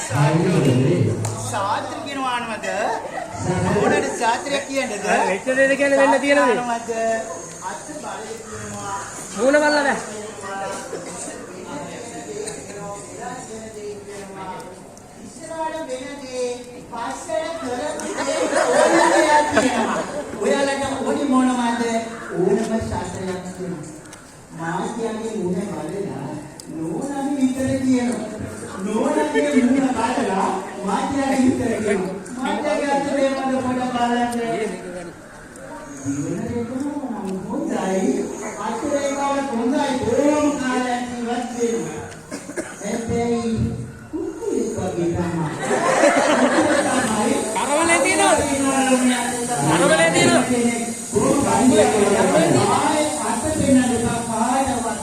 සාත්‍ර කියනවා නමද? ඕනට සාත්‍රයක් කියන්නද? වෙච්ච දේද කියන්නේ වෙන්න තියෙන දේ. නමද? අත් බලය කියනවා. මූණ බලලා බෑ. ඉස්සරහට වෙන දේ පස්සට කරපු දේ ඕන දෙයක් කියනවා. ඔයාලට ඕනි මොනවද? ඕනම ශාස්ත්‍රයක් කියනවා. මා කියන්නේ මුණ බලලා නෝනාගේ විතර කියනවා. නෝනාගේ මුණ බලලා මා කියන්නේ විතර කියනවා. මා කියන්නේ අත වේමද පොඩ බලන්න. ජීවන රේඛාව නම් හොඳයි. අත රේඛාව හොඳයි. බොහොම කාලයක් ජීවත් වෙනවා. හැබැයි කුකුලෙක් වගේ තමයි. තමයි. කරවලේ තියෙනවද? කරවලේ තියෙනවද? අත පෙන්නන්න එපා කාටවත්.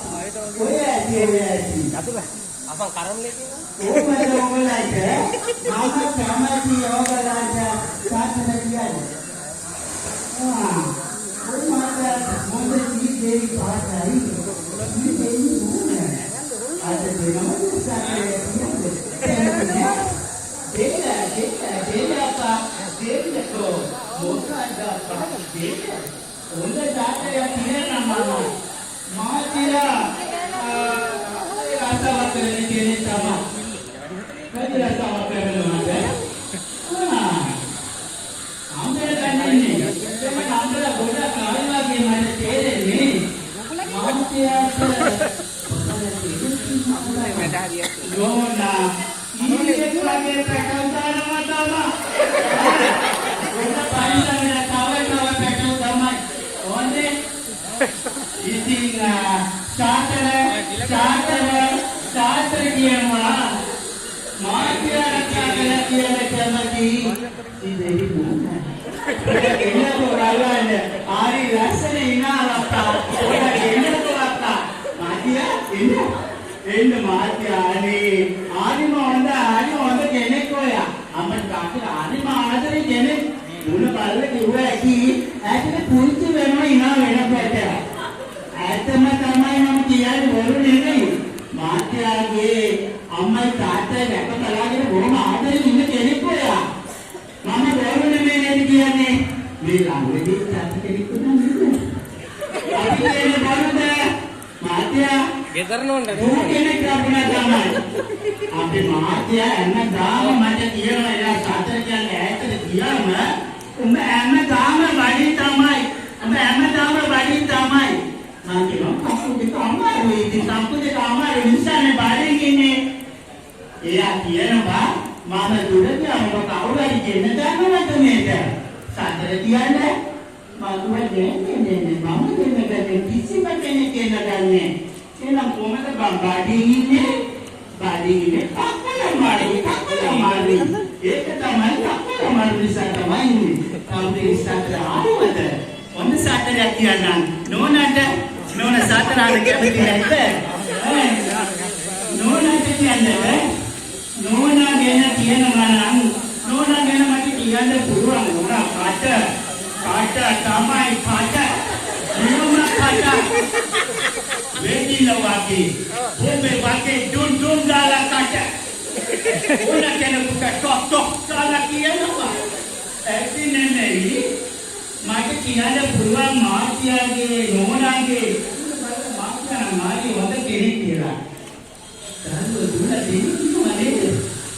ඔය ඇති ඔය ඇති. අපන් කරවලේ තියෙනවද? කොහොමද ඔයගොල්ලන්ට මම කැමති ඔයගොල්ලන්ට සාතන කියන්නේ. ආ ඔය මට මොඳ සීදේවි පාටයි. සීදේවි නෝන. අද දෙනවද සාතන කියන්නේ? දෙන්න දෙන්න දෙන්න අප්පා දෙන්නකෝ. මොකක්ද අප්පා දෙන්න. හොඳ සාතනයක් කියනවා මම. මාතිලා රසාවක් කරන කෙනෙක් තමයි. වැඩි රසාවක් කරනවාද? ආ. අම්බල කන්නේ. එතන අම්බල ගොඩක් ආයි වගේ මට තේරෙන්නේ. මාතියාට නෝනා ඊයේ වගේ පැටව දානවා තමයි. ගොඩ පරිස්සම් වෙලා තව තව පැටව තමයි. ඕනේ. ඉතින් ශාස්ත්‍ර ශාස්ත්‍ර ශාස්ත්‍ර කියනවා මාත්‍ය රක්ෂා කළා කියලා කැමති ඉතින් නෝනා. එන්නකෝ බලන්න. ආරි ලස්සන ඉනාලක්කා. ඔයාලා එන්නකෝ අක්කා. මාත්‍ය එන්න. එන්න මාත්‍ය අනේ ආරිම හොඳ ආරිම හොඳ කෙනෙක් ඔයා. අම්මට තාත්තට ආරිම ආදරේ කෙනෙක්. මුණ බලලා කිව්වා ඇකි ඈතට පුංචි වෙනවා ඉනා වෙනකොට. ඇත්තම තමයි මම කියන්නේ බොරු නෙමෙයි. මාත්‍යාගේ අම්මයි තාත්තයි රැක බලාගෙන බොහොම ආදරෙන් ඉන්න කෙනෙක් ඔයා. මම බොරු නෙමෙයි නේද කියන්නේ. මේ ළඟදී තාත්තා කෙනෙක් වුණා නේද? අපි කියන්නේ බොරුද? මාත්‍යා ගෙදර නෝන්ද? දූ කෙනෙක් ලැබුණා තමයි. අපේ මහත්තයා හැමදාම මට කියනවා එයා සතර කියන්නේ ඈතට ගියාම උඹ හැමදාම බඩින් තමයි. උඹ හැමදාම බඩින් තමයි. මං කියනවා කප්පු දෙක අමාරුයි. ඉතින් කප්පු දෙක අමාරු නිසානේ බඩින් ඉන්නේ. එයා කියනවා මම දුර ගියාම ඔබ කවුරු හරි ගෙන්න ගන්නවද මේක? සතර කියන්නේ මං කිව්වා නෑ නෑ නෑ නෑ මම ගෙන්න ගන්නේ කිසිම කෙනෙක් ගෙන්න ගන්නේ. එහෙනම් කොහමද බං බඩින් ඉන්නේ? බඩින් ඉන්නේ කක්කල මාරු කක්කල මාරු. ඒක තමයි කක්කල මාරු නිසා තමයි ඉන්නේ. කවුද සතර ආවද? ඔන්න සතරයක් කියන්නම්. නෝනට නෝන සතර අහන්න කැමති නැද්ද? ඈ නෝනට කියන්නද? නෝනා ගැන කියනවා නම් නෝනා ගැන මට කියන්න පුළුවන් නෝනා කට කට තමයි කට නියම කට වෙඩිල වගේ බොම්බේ වගේ ඩුන් ඩුන් ගාලා කට ඕන කෙනෙකුට ටොක් ටොක් ගාලා කියනවා. ඇති නෙමෙයි මට කියන්න පුළුවන් මාත්‍යාගේ නෝනාගේ මාත්‍යා නම් මාගේ හොඳ කෙනෙක් කියලා. දරුවෝ දුල දෙන්නෙක් ඉන්නවා නේද?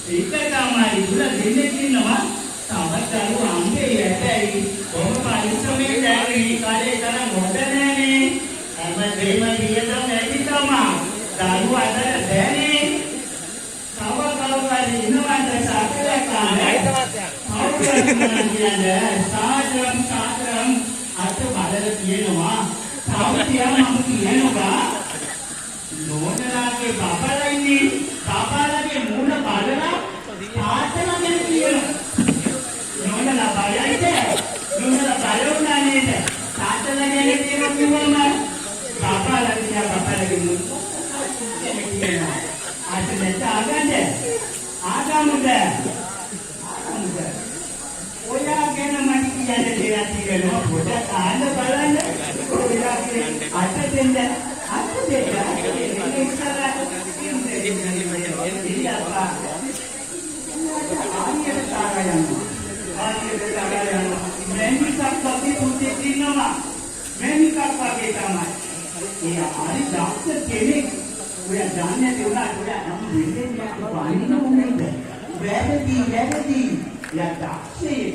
ඒක තමයි දුල දෙන්නෙක් ඉන්නවා. තවත් දරුවෝ අංගේ හැබැයි බොහොම පරිස්සමෙන් දැන් මේ කාලේ තරම් හොඳ නෑනේ. හැම දෙයක්ම වියදම් වැඩි තමා. දරුවෝ අතර බෑනේ. තව කවුරු හරි ඉන්නවද සාකලයක් ආනේ? කවුරු හරි කියන්නේ සාතරම් සාතරම් අත බලලා කියනවා. තව තියා මම කියනවා නෝනලාගේ බබලා ඉන්නේ බබලාගේ මූණ බලලා තාත්තලා ගැන කියනවා. නෝනලා බයයිද? නෝනලා බය වුණා නේද? තාත්තලා ගැන කියනවා කිව්වම බබලා දිහා බබලාගේ මූණ ගැන කියනවා. අත නැත ආගන්න. ආගමුද? ආගමුද? ඔයා ගැන මට කියන්න දෙයක් තියෙනවා. පොඩක් අහන්න බලන්න. ඔයාගේ අත දෙන්න. අත දෙන්න. ඉස්සරහට ඉන්න. ඉන්න අප්පා. ගාලා යනවා. හරියට ගාලා යනවා. මැණිකක් වගේ පුතෙක් ඉන්නවා. මැණිකක් වගේ තමයි. ඒ හරි දක්ෂ කෙනෙක්. ඔය දන්නේ නැති වුණාට ඔය හැම වෙලේම යාට බනින්න ඕනේද? වැරදි වැරදි. යා දක්ෂයෙක්.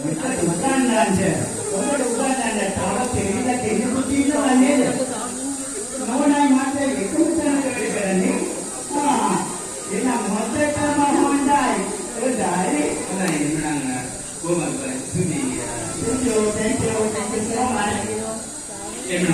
මෙතන උගන්නන්න. ඔබට උගන්නන්න තව කෙනෙක් කෙනෙකුත් ඉන්නවා නේද? නෝනයි මට එකම තැනක වැඩ කරන්නේ. ආ එහෙනම් හොඳටම හොඳයි. හොඳයි. හොඳයි එහෙනම් කොහොමද ස්තුතියි. Thank you, thank you, thank you so much. එහෙනම්